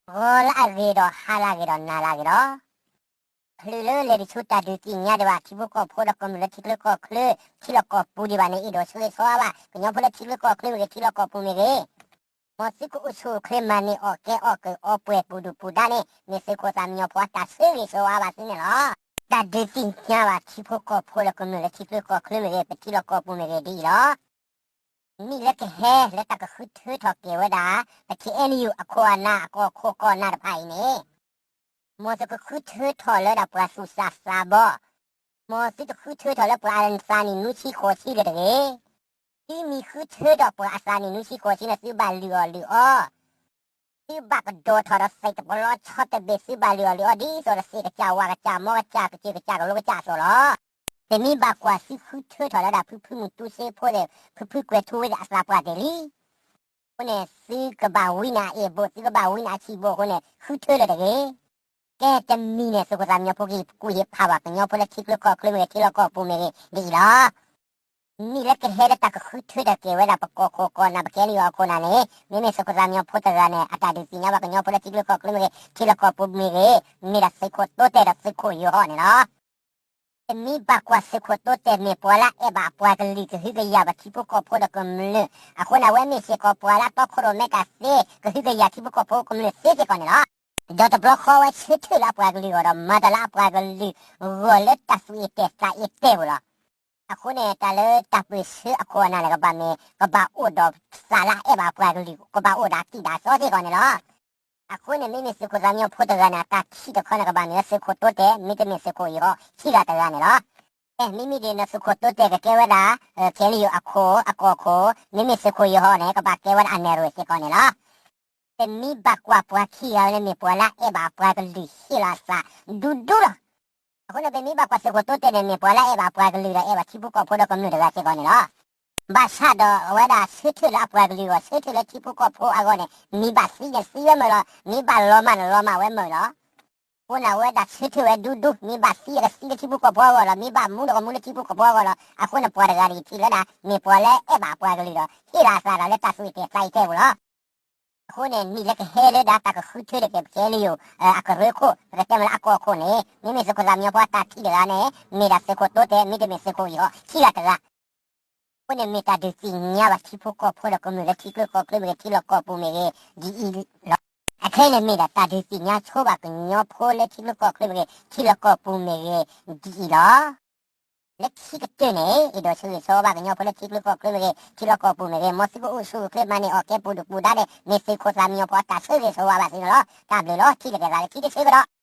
ဂီၤလၢအဂ့ၤဒီးဟါလၢအဂ့ၤဒီးနၤလၢအဂ့ၤလီၤ. ချုးလၢလဲၤတဆိတၢ်ဒုးသ့ၣ်ညါဒံးဘၣ် ထံဖိကီၢ်ဖိဒီးကမျၢၢ်လၢထံချၢကီၢ်ချၢ ထံလီၢ်ကီၢ်ပူၤဒံးဘၣ်န့ၣ် အဲၣ်ဒိးဆၢဂ့ၤဆၢဝါဘၣ် ကညီဖိလၢထံချၢကီၢ်ချၢမ့ၢ်ဂ့ၤ ထံလီၢ်ကီၢ်ပူၤမ့ၢ်ဂ့ၤ, မ်သုကအိၣ်ဆူၣ်အိၣ်ချ့ မၤန့ၢ်အီၣ်ကဲအီၣ် ကအီပှဲၤပူၤဒုၣ်ပူၤဒါန့ၣ် မ့ၢ်သုးခိၣ်သးမံညီဖိအတၢ်ဆၢဂ့ၤဆၢဝါဘၣ်သုန့ၣ်လီၤ. တၢ်ဒုးသ့ၣ်ညါဘၣ်ထံဖိကီၢ်ဖိဒီးကမျၢၢ်လၢထံချၢကီၢ်ချၢမ့ၢ်ဂ့ၤ ပထံလီၢ်ကီၢ်ပူၤမ့ၢ်ဂ့ၤဒ်အံၤလီၤ. နံၣ်လၢကဟဲလၢတၢ်ကဃုထၢထီၣ်က့ၤဝဲဒၣ် ပ ခ့ၣ်အဲၣ်ယူၣ် အခိၣ်အနၢ်အကီၢ်ခိၣ်ကီၢ်နၢ်တဖၣ်အံၤန့ၣ် မ်သုကဃုထၢထီၣ်လၢဒၣ်ပှၤသူၣ်စၢ်သးဘီ, မ်သုတဃုထၢထီၣ်လၢပှၤအသးနံၣ်နွံဆံဃိးဆံလၢၤတဂ့ၤ. သုမ့ၢ်ဃုထၢထီၣ်ပှၤအသးနံၣ်နွံဆံဃိးဆံန့ၣ် သုဘၣ်လုၢ်အီၣ်လုၢ်အီ, သုဘၣ်ကဒီးထီၣ်ဒီးသ့ၣ်တပလီဆီတဘ့ၣ် သုဘၣ်လုၢ်အီၣ်လုၢ်အီ ဒ်သိးဒီးသ့ၣ်ကစၢ်ဝၣ်ကစၢ်မီကစၢ် ကစၢ်ကစၢ်ကလိကစၢ်အသိးလီၤ. ပမ့ၢ်ဘၣ်ကွၢ်သုဃုထၢထီၣ်လၢဒၣ်ဖုဖုမုၢ်တူစ့ဖိသ့ၣ် ဖုဖုကွဲၤထူဝ့သ့ၣ်အသးပှၢ်သ့ၣ်လံ. အဃိန့ၣ် သုကဘၣ်ဝံနၤအ့ၣ်ဘိး သုကဘၣ်ဝံနၤအဆံးဘိးအဃိန့ၣ် ဃုထၢလၢၤတဂ့ၤ. ကဲတမံၤန့ၣ် သုးခိၣ်သးမံညီဖိကကူၣ်ဟ့ၣ်ဖးဘၣ်ကညီဖိလၢထံချၢကီၢ်ချၢမ့ၢ်ဂ့ၤ ထံလီၢ်ကီၢ်ပူၤမ့ၢ်ဂ့ၤ ဒ်အံၤလီၤ. နံၣ်လၢကဟဲလၢတၢ်ကဃုထၢထီၣ်က့ၤဝဲဒၣ်ပကီၢ်ခိၣ်ကီၢ်နၢ် ပ ခ့ၣ်အဲၣ်ယူၣ် အခိၣ်အနၢ်န့ၣ် မ့မ့ၢ်သုးခိၣ်သးမံညီဖိတဂၤန့ၣ် အတၢ်ဒုးသ့ၣ်ညါဘၣ်ကညီဖိလၢထံချၢကီၢ်ချၢမ့ၢ်ဂ့ၤ ထံလီၢ်ကီၢ်ပူၤမ့ၢ်ဂ့ၤ မ့ၢ်ဒၣ်သုးခိၣ်တိတဲာ်ဒီးသုးခိၣ်ယီၤဟီၣ်န့ၣ်လီၤ. ပမ့ၢ်ဘၣ်ကွၢ်သုးခိၣ်တိတဲာ်မ့ၢ်ပှၤလၢအအဲၣ်ဘၣ်အပှၤကလုာ် ကဟုကယာ်ဘၣ်ထံဖိကီၢ်ဖိဒီးကမျၢၢ်, အဃိန့ၣ် အဝဲမ့ၢ်စ့ၢ်ကီးပှၤလၢအတီခိၣ်ရိၣ်မဲတၢ်သ့ ကဟုကယာ်ထံဖိကီၢ်ဖိကမျၢၢ်သ့စ့ၢ်ကီးန့ၣ်လီၤ. ဒီးတဘျီဃီဝဲဆၢထၢၣ်လၢအပှၤကလုာ်အဂီၢ်ဒီး မၤတၢ်လၢအပှၤကလုာ်ဂီၢ်လၢတၢ်သူၣ်အ့ၣ်တဲာ်သးအ့ၣ်တဲာ်ပူၤလီၤ. အဃိန့ၣ် တၢ်လၢတၢ်ပၢၢ်ဆၢအခိၣ်အနၢ်န့ၣ် ကဘၣ်မ့ၢ် ကဘၣ်အိၣ်ဒီးသးလၢအအဲၣ်ဘၣ်အပှၤကလုာ် ကဘၣ်အိၣ်ဒီးအကံၣ်ဒီးအစီစ့ၢ်ကီးန့ၣ်လီၤ. အဃိန့ၣ် မ့မ့ၢ်သုးခိၣ်သးမံညီဖိတဂၤန့ၣ် အတၢ်ခံးတခီန့ၣ် ကဘၣ်မ့ၢ်ဝဲသုးခိၣ်တိတဲာ် မ့တမ့ၢ်သုးခိၣ်ယီၤဟီၣ် ခံဂၤတဂၤန့ၣ်လီၤ. မ့မ့ၢ်ဒ်န့ၣ် သုးခိၣ်တိတဲာ်ကကဲဝဲဒၣ် ခ့ၣ်အဲၣ်ယူၣ် အခိၣ်အကီၢ်ခိၣ်, မ့မ့ၢ်သုးခိၣ်ယီၤဟီၣ်န့ၣ် ကဘၣ်ကဲဝဲဒၣ်အနဲၣ်ရွဲၣ်စ့ၢ်ကီးန့ၣ်လီၤ. ပမ့ၢ်ဘၣ်ကွၢ်ပှၤခံဂၤန့ၣ် မ့ၢ်ပှၤလၢအအဲၣ်ဘၣ်အပှၤကလုာ် ဟ့ၣ်လီၤအသးဒူဒူလီၤ. အဃိန့ၣ် ပမ့ၢ်ဘၣ်ကွၢ်သုးခိၣ်တိတဲာ်န့ၣ် မ့ၢ်ပှၤလၢအအဲၣ်ဘၣ်အပှၤကလုာ်ဒီး အဲၣ်ဘၣ်ထံဖိကီၢ်ဖိဒီးကမျၢၢ်တဂၤစ့ၢ်ကီးန့ၣ်လီၤ. ဘၣ်ဆၣ်ဒီးအဝဲဒၣ်ဆၢထၢၣ်လၢအပှၤကလုာ်အဂီၢ် ဆၢထၢၣ်လၢထံဖိကီၢ်ဖိအဂီၢ်န့ၣ် မ့ၢ်ဘၣ်သံန့ၣ်သံဝဲမုာ်လီၤ, မ့ၢ်ဘၣ်လီၤမၢ်န့ၣ်လီၤမၢ်ဝဲမုာ်လီၤ. အဃိန့ၣ် အဝဲဒၣ်ဆၢထၢၣ်ဝဲဒူဒူ မ့ၢ်ဘၣ်သံဒီးကသံလၢထံဖိကီၢ်ဖိအဂီၢ်လီၤ, မ့ၢ်ဘၣ်မူဒီးကမူလၢထံဖိကီၢ်ဖိအဂီၢ်လီၤ. အဃိန့ၣ် ပှၤတဂၤန့ၣ် ယထံၣ်လၢဒၣ် မ့ၢ်ပှၤလၢအအဲၣ်ဘၣ်အပှၤကလုာ်ဒီး ဟ့ၣ်လီၤအသးဒီးလၢတၢ်သူၣ်အ့ၣ်တဲာ်သးအ့ၣ်တဲာ်ပူၤလီၤ. အဃိန့ၣ် နံၣ်လၢကဟဲလၢဒၣ်တၢ်ကဃုထၢဒီးက့ၤ ပ ခ့ၣ်အဲၣ်ယူၣ် အကရၢခိၣ် ပကတဲမ့ၢ်လၢအကီၢ်ခိၣ်န့ၣ် မ့မ့ၢ်သုးခိၣ်သးမံညီဖိအတၢ်ထံၣ်တဂၤန့ၣ် မ့ၢ်ဒၣ်သုးခိၣ်တိတဲာ် မ့တမ့ၢ်သုးခိၣ်ယီၤဟီၣ် ခံဂၤတဂၤ အဃိန့ၣ် မ့ၢ်တၢ်ဒုးသ့ၣ်ညါဘၣ်ထံဖိကီၢ်ဖိဒီးကမျၢၢ်လၢထံချၢကီၢ်ချၢမ့ၢ်ဂ့ၤ ထံလီၢ်ကီၢ်ပူၤမ့ၢ်ဂ့ၤ ဒ်အံၤလီၤ. အခဲအံၤန့ၣ်မ့ၢ်ဒၣ်တၢ်ဒုးသ့ၣ်ညါဆိဘၣ်ကညီဖိလၢထံချၢကီၢ်ချၢမ့ၢ်ဂ့ၤ ထံလီၢ်ကီၢ်ပူၤမ့ၢ်ဂ့ၤ ဒ်အံၤလီၤ. လၢခံကတၢၢ်န့ၣ် အဲၣ်ဒိးဆၢဂ့ၤဆၢဝါဘၣ်ကညီဖိလၢထံချၢကီၢ်ချၢမ့ၢ်ဂ့ၤ ထံလီၢ်ကီၢ်ပူၤမ့ၢ်ဂ့ၤ မ်သုကအိၣ်ဆူၣ်အိၣ်ချ့ မၤန့ၢ်အီၣ်ကဲပူၤဒုၣ်ပူၤဒါန့ၣ် မ့ၢ်သုးခိၣ်သးမံညီဖိအတၢ်ဆၢဂ့ၤဆၢဝါဘၣ်သုန့ၣ်လီၤ. တၢ်ဘျုးလီၤ. ထံၣ်က့ၤသးလၢခံတဆၢကဒီး.